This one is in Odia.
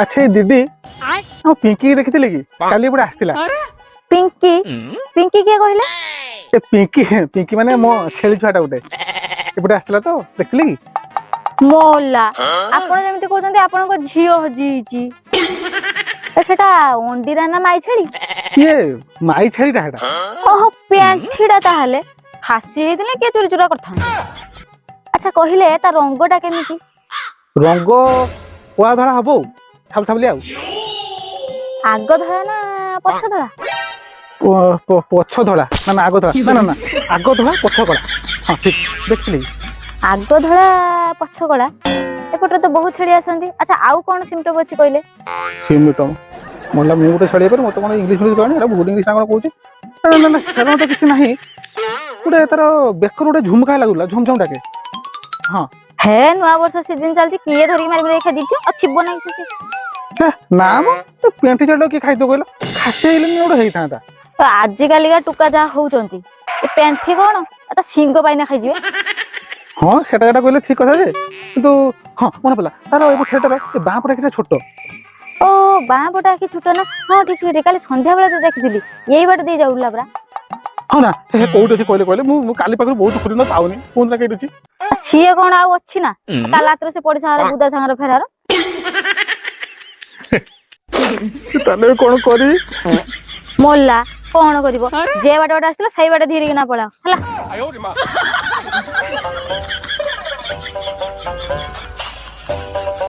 ଆଚ୍ଛା ଏ ଦିଦି, ଆଉ ପିଙ୍କି ଦେଖିଥିଲେ କି? କାଲି ଏପଟେ ଆସିଥିଲା। ପିଙ୍କି? ପିଙ୍କି କିଏ କହିଲେ? ଏ ପିଙ୍କି, ପିଙ୍କି ମାନେ ମୋ ଛେଳି ଛୁଆଟା ଗୋଟେ ଏପଟେ ଆସିଥିଲା ତ, ଦେଖିଥିଲେ କି? ମଲା, ଆପଣ ଯେମିତି କହୁଛନ୍ତି ଆପଣଙ୍କ ଝିଅ ହଜିଯାଇଛି। ଏ ସେଟା ଅଣ୍ଡିରା ନା ମାଇ ଛେଳି? ଇଏ ମାଇ ଛେଳିଟା ହେଟା। ଓହୋ, ପେଣ୍ଠିଟା। ତାହେଲେ ଖାସି ହେଇଥିଲେ କିଏ ଚୋରି ଚୋରା କରିଥାନ୍ତା। ଆଚ୍ଛା କହିଲେ, ତା ରଙ୍ଗଟା କେମିତି? ରଙ୍ଗ କଳା ଧଳା ହବ ଆଉ ଛାପ ଛାପଲି ଆଉ। ଆଗ ଧଳା ନା ପଛ ଧଳା? ପଛ ଧଳା। ନା ନା, ଆଗ ଧଳା। ନା ନା ନା, ଆଗ ଧଳା ପଛ କଳା। ହଁ, ଠିକ। ଦେଖିଥିଲେ କି? ଆଗ ଧଳା ପଛ କଳା, ଏପଟରେ ତ ବହୁତ ଛେଳି ଆସନ୍ତି। ଆଚ୍ଛା, ଆଉ କଣ ସିମ୍ପଟମ ଅଛି କହିଲେ? ସିମିଟମ? ମଲା, ମୁଁ ଗୋଟେ ଛେଳି ହେଇପାରେ, ମତେ କଣ ଇଂଲିଶ ଫିଂଲିଶ କହନି। ଏଟା ଭୁଲ ଇଂଲିଶ ନା କଣ କହୁଛି? ନା ନା ନା, ସେଟା ତ କିଛି ନାହିଁ। ଗୋଟେ ତାର ବେକରୁ ଗୋଟେ ଝୁମକା ଲାଗୁଥିଲା, ଝୁମ ଝୁମ ଡାକେ। ହଁ। ହେ, ନୂଆ ବର୍ଷ ସିଜନ ଚାଲିଛି, କିଏ ଧରିକି ମାରି ମାରି ଖାଇ ଦେଇଥିବ। ଆଉ ଥିବ ନାହିଁ ସେ। ହେ, ନା ମ, ଏ ପେଣ୍ଠି ଛେଳିଟା କିଏ ଖାଇଥିବ କହିଲ? ଖାସି ହେଇଲେନି ଗୋଟେ ହେଇଥାନ୍ତା। ତ ଆଜିକାଲିକା ଟୁକା ଯାହା ହଉଛନ୍ତି, ଏ ପେଣ୍ଠି କଣ, ଏଟା ସିଙ୍ଗ ପାଇନା ଖାଇଯିବେ। ହଁ, ସେଟା ଯେଟା କହିଲେ ଠିକ କଥା ଯେ, କିନ୍ତୁ ହଁ, ମନେ ପଡିଲା, ତାର ଏ ଛେଳିଟାର ଏ ବାଁ ପଟେ ଆଖିଟା ଛୋଟ। ଓ, ବାଁ ପଟ ଆଖି ଛୋଟ ନା? ହଁ, ଠିକ ଠିକ। କାଲି ସନ୍ଧ୍ୟା ବେଳେ ତ ଦେଖିଥିଲି, ଏଇ ବାଟ ଦେଇ ଯାଉଥିଲା ପରା। ହଁ ନା, ସେ କୋଉଠି ଅଛି କହିଲେ? କହିଲେ, ମୁଁ ମୁଁ କାଲି ପାଖରୁ ବହୁତ ଖୋଜିଲି, ପାଉନି। କୁହନ୍ତୁ ନା କେଇଠି ଅଛି? ଆଉ ସିଏ କଣ ଆଉ ଅଛି ନା? କାଲି ରାତିରେ ସେ ପଡିଶା ଘର ବୁଦା ସାଙ୍ଗରେ ଫେରାର। ତାହେଲେ କଣ କରିବି? ମଲା, କଣ କରିବ? ଯେ ବାଟ ବାଟ ଆସିଥିଲା ସେଇ ବାଟ ଧୀରିକିନା ପଳାଅ ହେଲା।